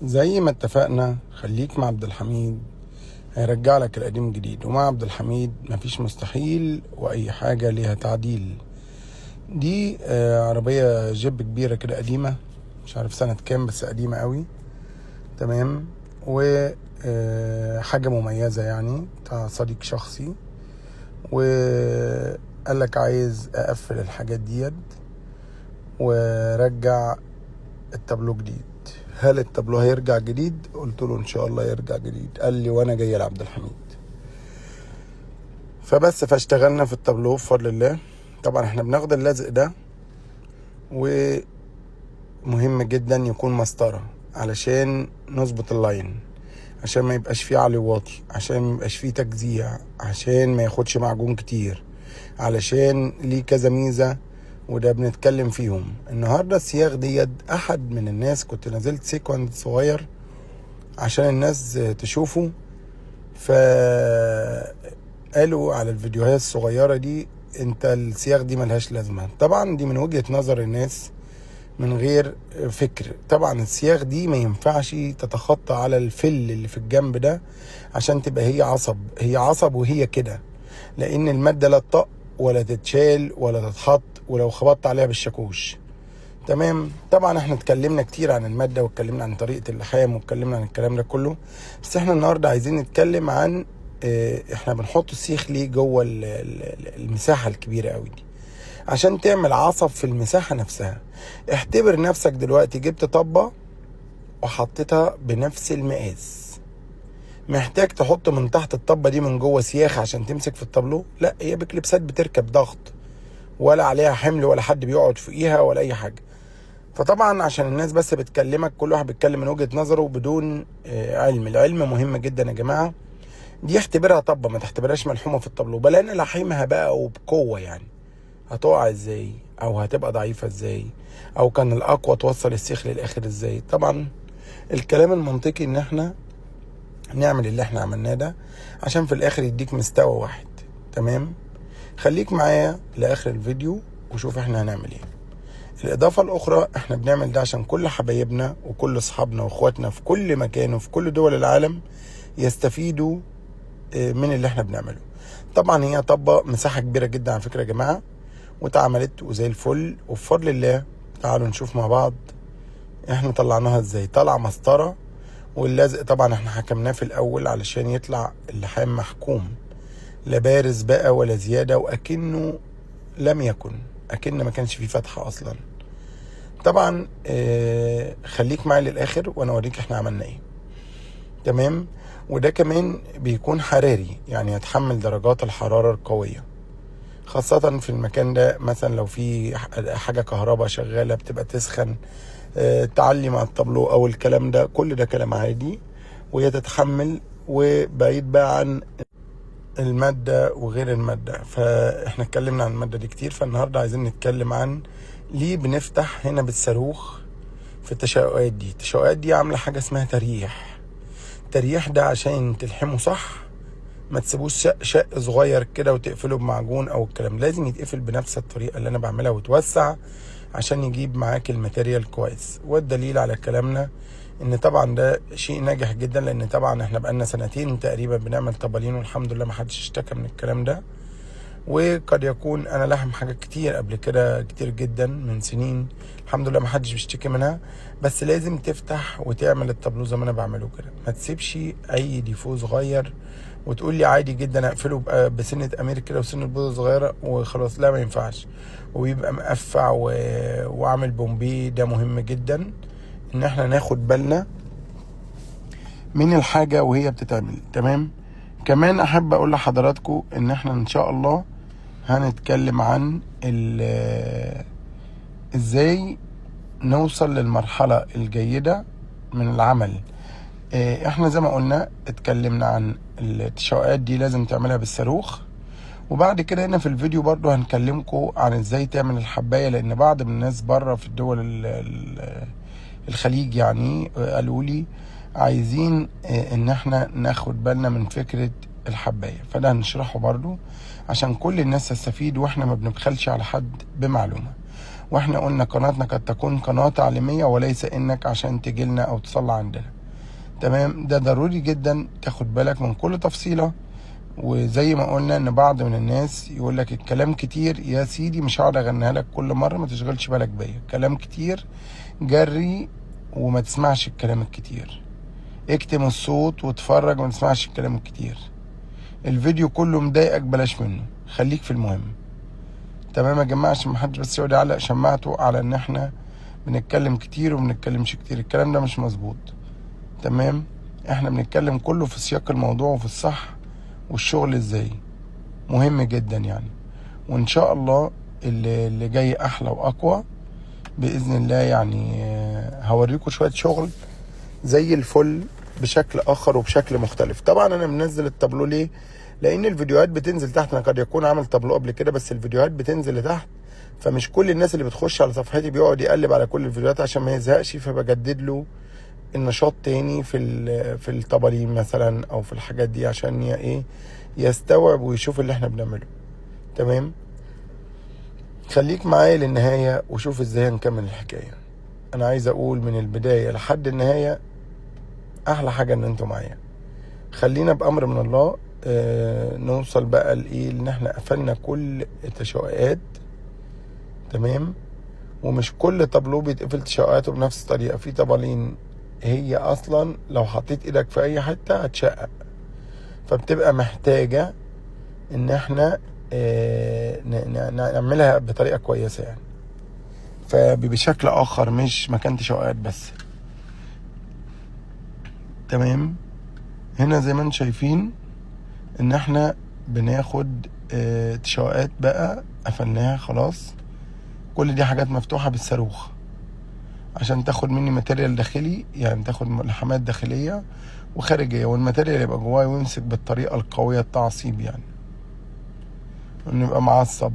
زي ما اتفقنا، خليك مع عبد الحميد، هيرجع لك القديم جديد. ومع عبد الحميد مفيش مستحيل، واي حاجة ليها تعديل. دي عربية جيب كبيرة كده قديمة، مش عارف سنة كام، بس قديمة قوي. تمام. و حاجة مميزة يعني، بتاع صديق شخصي، وقال لك عايز اقفل الحاجات ديت ورجع التابلو جديد. هل التابلو هيرجع جديد؟ قلت له ان شاء الله يرجع جديد. قال لي وانا جاي لعبد الحميد. فبس فاشتغلنا في التابلو بفضل الله. طبعا احنا بناخد اللزق ده، ومهم جدا يكون مسطرة علشان نظبط ال line، عشان ما يبقاش فيه عالي واطي، عشان ما يبقاش فيه تجزيع، عشان ما ياخدش معجون كتير، علشان ليه كذا ميزة، وده بنتكلم فيهم النهاردة. السياخ ديت احد من الناس كنت نزلت sequence صغير عشان الناس تشوفه، فقالوا على الفيديوهات الصغيرة دي انت السياخ دي ملهاش لازمة. طبعا دي من وجهة نظر الناس من غير فكر. طبعا السياخ دي ما ينفعش تتخطى على الفل اللي في الجنب ده عشان تبقى هي عصب، هي عصب وهي كده، لان المادة لا تطق ولا تتشال ولا تتحط، ولو خبطت عليها بالشاكوش. تمام. طبعا احنا اتكلمنا كتير عن المادة، واتكلمنا عن طريقة اللحام، واتكلمنا عن الكلام ده كله، بس احنا النهاردة عايزين نتكلم عن احنا بنحط السيخ ليه جوه المساحة الكبيرة قوي دي، عشان تعمل عصب في المساحة نفسها. اعتبر نفسك دلوقتي جبت طبة وحطيتها بنفس المقاس، محتاج تحط من تحت الطبة دي من جوه سياخ عشان تمسك في الطابلو؟ لا، هي بكليبسات بتركب ضغط، ولا عليها حمل، ولا حد بيقعد فوقيها ولا اي حاجة. فطبعا عشان الناس بس بتكلمك، كل واحد بيتكلم من وجهة نظره بدون علم. العلم مهم جدا يا جماعة. دي اعتبرها طبة، ما تعتبرهاش ملحومة في الطابلو، بل انا لحمها بقى وبقوة. يعني هتقع ازاي، او هتبقى ضعيفة ازاي، او كان الاقوى توصل السيخ للاخر ازاي. طبعا الكلام المنطقي ان احنا نعمل اللي احنا عملناه ده عشان في الاخر يديك مستوى واحد. تمام. خليك معايا لاخر الفيديو وشوف احنا هنعمل ايه. الاضافة الاخرى، احنا بنعمل ده عشان كل حبايبنا وكل اصحابنا واخواتنا في كل مكان وفي كل دول العالم يستفيدوا من اللي احنا بنعمله. طبعا هي طبة مساحة كبيرة جدا على فكرة يا جماعة، واتعملت وزي الفل وبفضل الله. تعالوا نشوف مع بعض احنا طلعناها ازاي. طلع مسطرة، واللزق طبعا احنا حكمناه في الاول علشان يطلع اللحام محكوم، لا بارز بقى ولا زيادة، واكنه لم يكن، اكن ما كانش فيه فتحة اصلا. طبعا خليك معي للاخر وانا اوريك احنا عملنا ايه. تمام. وده كمان بيكون حراري، يعني يتحمل درجات الحرارة القوية، خاصة في المكان ده. مثلا لو في حاجة كهرباء شغالة بتبقى تسخن، تعلي مع الطابلو او الكلام ده، كل ده كلام عادي وهي تتحمل. وبعيد بقى عن المادة وغير المادة، فاحنا اتكلمنا عن المادة دي كتير، فالنهاردة عايزين نتكلم عن ليه بنفتح هنا بالصاروخ في التشققات دي. التشققات دي عاملة حاجة اسمها تريح. التريح ده عشان تلحمه صح، ما تسيبوش شق صغير كده وتقفله بمعجون او الكلام، لازم يتقفل بنفس الطريقة اللي انا بعملها وتوسع عشان يجيب معاك ال material كويس. والدليل على كلامنا ان طبعا ده شيء ناجح جدا، لان طبعا احنا بقالنا سنتين تقريبا بنعمل طبالين والحمد لله ما حدش اشتكى من الكلام ده. وقد يكون انا لحم حاجات كتير قبل كده، كتير جدا من سنين، الحمد لله ما حدش بيشتكي منها. بس لازم تفتح وتعمل التابلو زي ما انا بعمله كده، ما تسيبش اي défaut صغير وتقول لي عادي جدا اقفله بسنة امير كده وسنة بوضه صغيرة وخلاص، لا ما ينفعش، وبيبقى مقفع وعامل بومبي. ده مهم جدا ان احنا ناخد بالنا من الحاجة وهي بتتعمل. تمام. كمان احب اقول لحضراتكم ان احنا ان شاء الله هنتكلم عن ازاي نوصل للمرحلة الجيدة من العمل. احنا زي ما قلنا اتكلمنا عن التشققات دي لازم تعملها بالصاروخ، وبعد كده هنا في الفيديو برضو هنكلمكم عن ازاي تعمل الحباية، لان بعض من الناس بره في الدول الخليج قالوا لي عايزين ان احنا ناخد بالنا من فكرة الحباية، فده هنشرحه برضو عشان كل الناس تستفيد، واحنا ما بنبخلش على حد بمعلومة. واحنا قلنا قناتنا قد تكون قناة تعليمية وليس انك عشان تجيلنا او تصلي عندنا. تمام، ده ضروري جدا تاخد بالك من كل تفصيلة. وزي ما قلنا ان بعض من الناس يقول لك الكلام كتير، يا سيدي مش هقعد اغنيها لك كل مرة، ما تشغلش بالك بيا، كلام كتير جري وما تسمعش الكلام الكتير، اكتم الصوت واتفرج وما تسمعش الكلام الكتير. الفيديو كله مضايقك بلاش منه، خليك في المهم. تمام يا جماعة، عشان محدش بس يقعد يعلق شماعته على ان احنا بنتكلم كتير وما بنتكلمش كتير، الكلام ده مش مظبوط. تمام، احنا بنتكلم كله في سياق الموضوع وفي الصح والشغل ازاي، مهم جدا يعني. وان شاء الله اللي جاي احلى واقوى باذن الله يعني. هوريكم شوية شغل زي الفل بشكل اخر وبشكل مختلف. طبعا انا منزل التابلو ليه؟ لان الفيديوهات بتنزل تحت. انا قد يكون عامل تابلو قبل كده، بس الفيديوهات بتنزل لتحت، فمش كل الناس اللي بتخش على صفحتي بيقعد يقلب على كل الفيديوهات عشان ما يزهقش، فبجدد له النشاط تاني في الطبالين مثلا او في الحاجات دي عشان ايه يستوعب ويشوف اللي احنا بنعمله. تمام، خليك معايا للنهاية وشوف ازاي هنكمل الحكاية. انا عايز اقول من البداية لحد النهاية احلى حاجة ان انتوا معايا. خلينا بامر من الله نوصل بقى لايه، ان احنا قفلنا كل التشققات. تمام، ومش كل طابلو بيتقفل تشققاته بنفس الطريقة. في طبالين هي اصلا لو حطيت ايدك في اي حتة هتشقق، فبتبقى محتاجة ان احنا نعملها بطريقة كويسة يعني، فبشكل اخر مش مكان تشققات بس. تمام، هنا زي ما انتم شايفين ان احنا بناخد تشققات بقى قفلناها خلاص. كل دي حاجات مفتوحة بالصاروخ عشان تاخد مني material داخلي، يعني تاخد لحامات داخلية وخارجية، وال material يبقى جواه ويمسك بالطريقة القوية التعصيب يعني، ونبقى معصب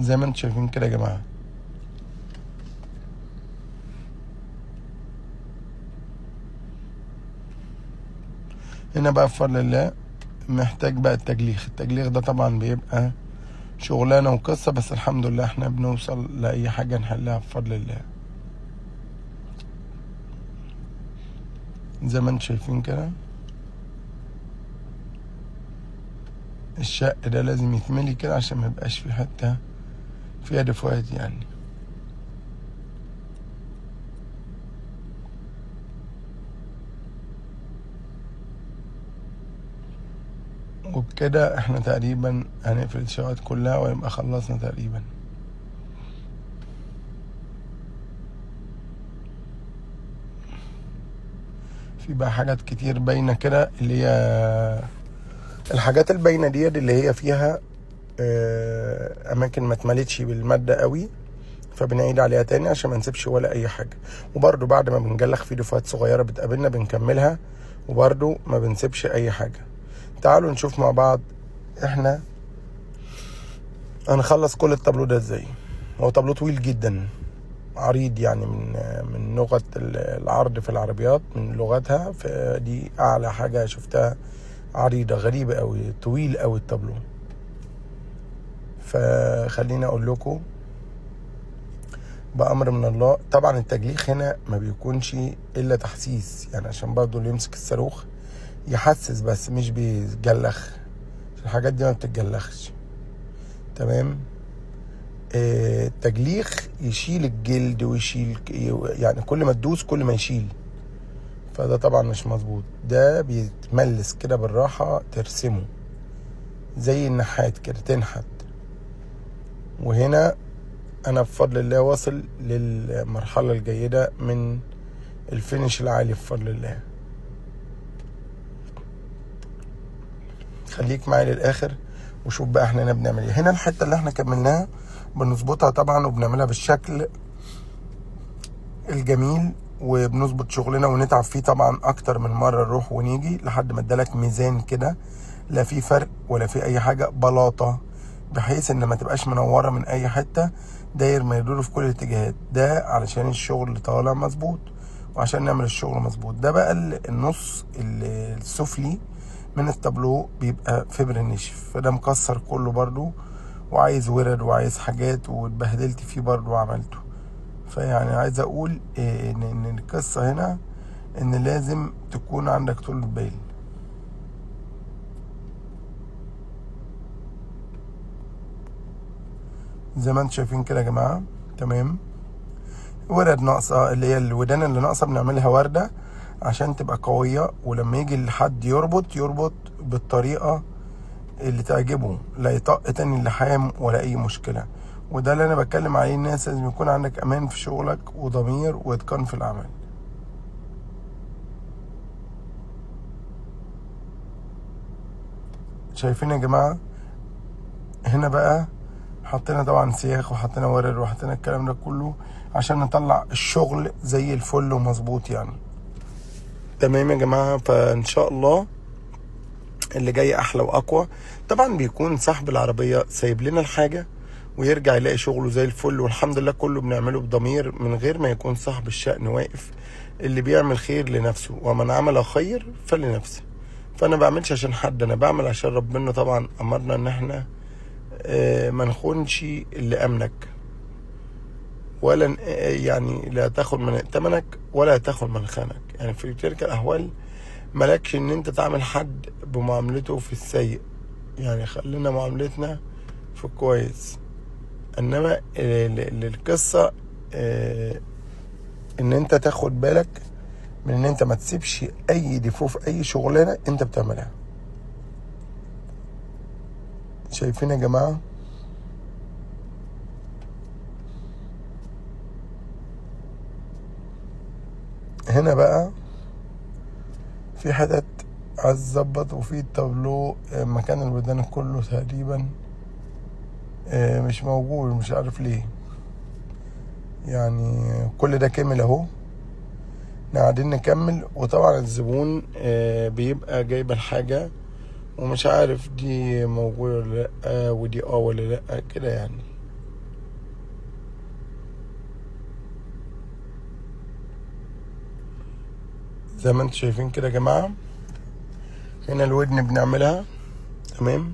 زي ما انتم شايفين كده يا جماعة. هنا بقى بفضل الله محتاج بقى التجليخ. التجليخ ده طبعا بيبقى شغلانة وقصة، بس الحمد لله احنا بنوصل لأي حاجة نحلها بفضل الله. زي ما انتم شايفين كده الشق ده لازم يتملي كده عشان ما يبقاش في حتة فيها دفوات يعني. وبكده احنا تقريبا هنقفل الشقات كلها ويبقى خلصنا تقريبا. في بقى حاجات كتير باينة كده، اللي هي الحاجات الباينة دي اللي هي فيها اماكن ما اتملتش بالمادة قوي، فبنعيد عليها تاني عشان ما نسيبش ولا اي حاجة. وبرده بعد ما بنجلخ في دفعات صغيرة بتقابلنا بنكملها، وبرده ما بنسيبش اي حاجة. تعالوا نشوف مع بعض احنا هنخلص كل التابلو ده ازاي. هو تابلو طويل جدا عريض يعني، من لغة العرض في العربيات، من لغتها، فدي اعلى حاجة شفتها، عريضة غريبة قوي، طويل قوي التابلو. فخليني اقول لكم بأمر من الله. طبعا التجليخ هنا ما بيكونش الا تحسيس يعني، عشان برضو اللي يمسك الصاروخ يحسس بس مش بيتجلخ، الحاجات دي ما بتتجلخش. تمام، التجليخ يشيل الجلد ويشيل يعني، كل ما تدوس كل ما يشيل، فده طبعا مش مظبوط. ده بيتملس كده بالراحة، ترسمه زي النحات كده، تنحت. وهنا انا بفضل الله واصل للمرحلة الجيدة من الفينش العالي بفضل الله. خليك معايا للاخر وشوف بقى احنا هنا بنعمل ايه. هنا الحتة اللي احنا كملناها بنظبطها طبعا، وبنعملها بالشكل الجميل، وبنظبط شغلنا ونتعب فيه طبعا اكتر من مرة، نروح ونيجي لحد ما ادالك ميزان كده، لا في فرق ولا في اي حاجة، بلاطة بحيث ان ما تبقاش منورة من اي حتة، داير ما يدور في كل الاتجاهات. ده علشان الشغل طالع مظبوط وعشان نعمل الشغل مظبوط. ده بقى النص السفلي من التابلو بيبقى فبر نشف، فده مكسر كله برضو، وعايز ورد وعايز حاجات، واتبهدلت فيه برضه وعملته. فيعني عايز اقول ان القصة هنا ان لازم تكون عندك طول بال. زي ما انتم شايفين كده يا جماعة، تمام. ورد ناقصة اللي هي الودان اللي ناقصة بنعملها وردة عشان تبقى قوية، ولما يجي حد يربط يربط بالطريقة اللي تعجبه، لا يطق تاني اللحام ولا أي مشكلة. وده اللي أنا بتكلم عليه، الناس لازم يكون عندك أمان في شغلك وضمير وإتقان في العمل. شايفين يا جماعة؟ هنا بقى حطينا طبعا سياخ وحطينا ورد وحطينا الكلام ده كله عشان نطلع الشغل زي الفل ومظبوط يعني. تمام يا جماعة، فإن شاء الله اللي جاي أحلى وأقوى. طبعا بيكون صاحب العربية سايب لنا الحاجة ويرجع يلاقي شغله زي الفل، والحمد لله كله بنعمله بضمير من غير ما يكون صاحب الشأن واقف. اللي بيعمل خير لنفسه، ومن عمل خير فلنفسه. فأنا بعملش عشان حد، أنا بعمل عشان ربنا طبعا أمرنا إن احنا ما نخونش اللي أمنك، ولا يعني لا تاخد من ائتمنك ولا تاخد من خانك. يعني في تلك الأحوال مالكش إن أنت تعمل حد بمعاملته في السيء، يعني خلينا معاملتنا في الكويس. إنما القصة إن أنت تاخد بالك من إن أنت ما تسيبش أي ديفو في أي شغلانة أنت بتعملها. شايفين يا جماعة؟ هنا بقى في حتت عايز اظبط، وفي التابلو مكان الودان كله تقريبا مش موجود، مش عارف ليه. يعني كل ده كمل اهو، احنا قاعدين نكمل. وطبعا الزبون بيبقى جايب الحاجة ومش عارف دي موجودة ولا لأ، ودي ولا لأ كده يعني. زي ما انتم شايفين كده يا جماعة، هنا الودن بنعملها. تمام.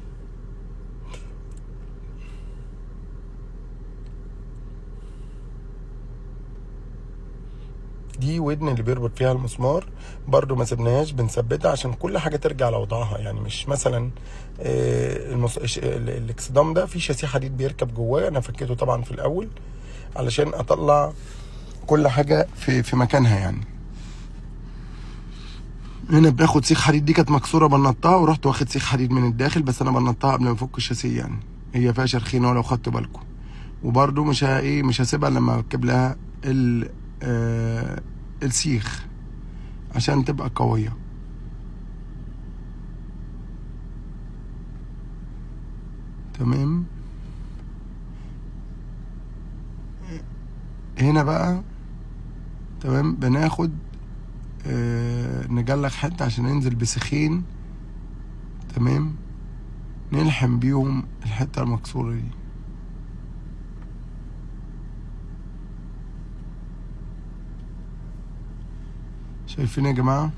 دي ودن اللي بيربط فيها المسمار برضو ما سيبناهاش، بنثبتها عشان كل حاجة ترجع لوضعها. يعني مش مثلا الاكسدام ده في شاسيه حديد بيركب جواه، انا فكيته طبعا في الاول علشان اطلع كل حاجة في مكانها. يعني هنا بناخد سيخ حديد، دي كانت مكسورة بنطها، ورحت واخد سيخ حديد من الداخل، بس انا بنطها قبل ما افك الشاسيه، يعني هي فيها شرخين ولو خدتوا بالكم. وبرضو مش هسيبها لما اركب لها السيخ عشان تبقى قوية. تمام. هنا بقى تمام بناخد نجلخ حتة عشان ننزل بسيخين. تمام، نلحم بيهم الحتة المكسورة دي. شايفين يا جماعة؟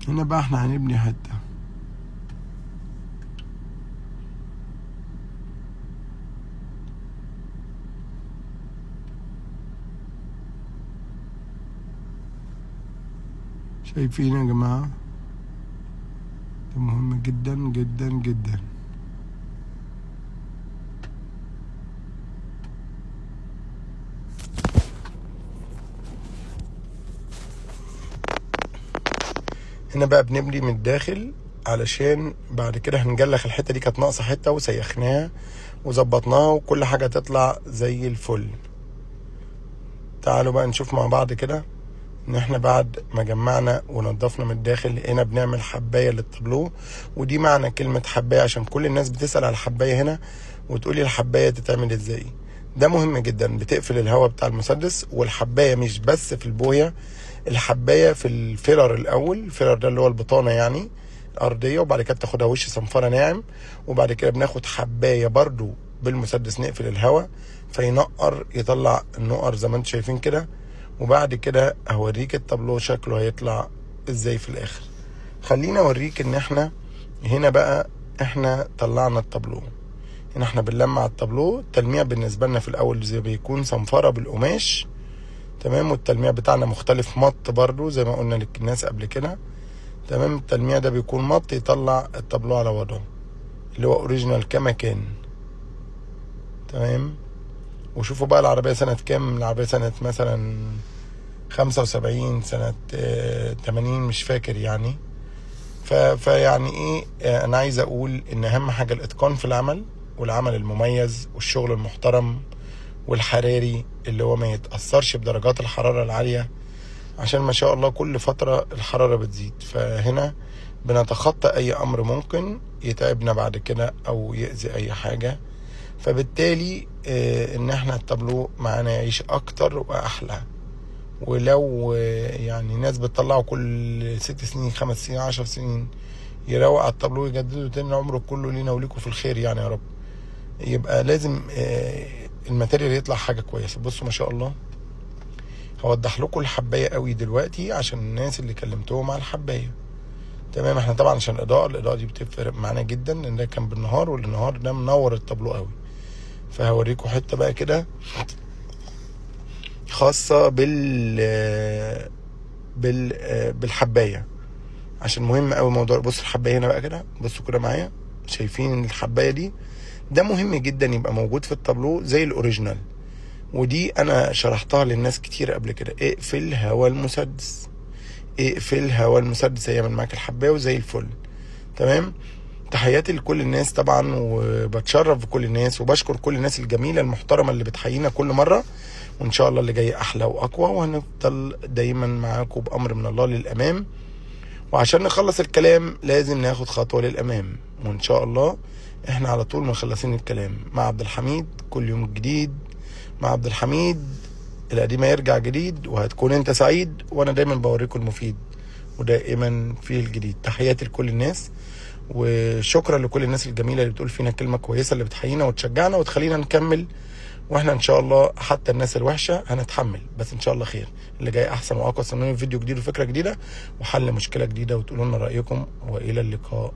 هنا بقى احنا هنبني حتة. شايفين يا جماعة؟ ده مهم جدا جدا جدا. هنا بقى بنبني من الداخل علشان بعد كده هنجلخ الحتة دي، كانت ناقصة حتة وسيخناها وظبطناها وكل حاجة تطلع زي الفل. تعالوا بقى نشوف مع بعض كده ان احنا بعد ما جمعنا ونضفنا من الداخل هنا بنعمل حباية للتابلو. ودي معنى كلمة حباية عشان كل الناس بتسأل على الحباية هنا وتقولي الحباية تتعمل ازاي. ده مهم جدا، بتقفل الهواء بتاع المسدس. والحباية مش بس في البوية، الحباية في ال filler الأول، ال filler ده اللي هو البطانة يعني الأرضية، وبعد كده بتاخدها وش صنفرة ناعم، وبعد كده بناخد حباية برضو بالمسدس نقفل الهواء فينقر، يطلع النقر زي ما انتم شايفين كده، وبعد كده هوريك التابلو شكله هيطلع ازاي في الاخر. خلينا اوريك ان احنا هنا بقى احنا طلعنا التابلو. هنا احنا بنلمع التابلو. التلميع بالنسبة لنا في الاول زي بيكون صنفرة بالقماش، تمام. والتلميع بتاعنا مختلف مط برضو زي ما قلنا للناس قبل كده، تمام. التلميع ده بيكون مط يطلع التابلو على وضعه اللي هو original كما كان، تمام. وشوفوا بقى العربية سنة كام. العربية سنة مثلا 75، سنة 80، مش فاكر يعني. فيعني ايه، انا عايز اقول ان اهم حاجة الاتقان في العمل، والعمل المميز، والشغل المحترم والحراري اللي هو ما يتأثرش بدرجات الحرارة العالية، عشان ما شاء الله كل فترة الحرارة بتزيد. فهنا بنتخطى اي امر ممكن يتعبنا بعد كده او يأذي اي حاجة. فبالتالي ان احنا التابلو معانا يعيش اكتر واحلى. ولو يعني ناس بتطلعه كل 6 سنين، 5 سنين، 10 سنين، يروق على التابلو ويجدده تاني عمره كله لينا وليكم في الخير يعني يا رب. يبقى لازم ال material يطلع حاجة كويسة. بصوا ما شاء الله، هوضح لكم الحباية قوي دلوقتي عشان الناس اللي كلمتهم على الحباية، تمام. احنا طبعا عشان الإضاءة دي بتفرق معانا جدا، لأن ده كان بالنهار والنهار ده منور التابلو قوي. فهوريكم حتة بقى كده خاصة بالحباية، عشان مهم قوي موضوع. بصوا الحباية هنا بقى كده، بصوا كده معايا، شايفين الحباية دي؟ ده مهم جدا يبقى موجود في التابلو زي ال original. ودي انا شرحتها للناس كتير قبل كده. اقفل هوا المسدس، اقفل هوا المسدس، هيعمل معاك الحباية وزي الفل، تمام. تحياتي لكل الناس طبعا، وبتشرف بكل الناس، وبشكر كل الناس الجميلة المحترمة اللي بتحيينا كل مرة. وان شاء الله اللي جاي احلى واقوى، وهنفضل دايما معاكم بامر من الله للامام. وعشان نخلص الكلام لازم ناخد خطوة للامام، وان شاء الله احنا على طول مخلصين الكلام مع عبد الحميد. كل يوم جديد مع عبد الحميد، القديم يرجع جديد، وهتكون انت سعيد، وانا دايما بوريكم المفيد ودائما فيه الجديد. تحياتي لكل الناس، وشكرا لكل الناس الجميلة اللي بتقول فينا كلمة كويسة، اللي بتحيينا وتشجعنا وتخلينا نكمل. واحنا ان شاء الله حتى الناس الوحشة هنتحمل، بس ان شاء الله خير، اللي جاي احسن واقوى. استنوني في فيديو جديد وفكرة جديدة وحل مشكلة جديدة، وتقولوا لنا رأيكم. والى اللقاء.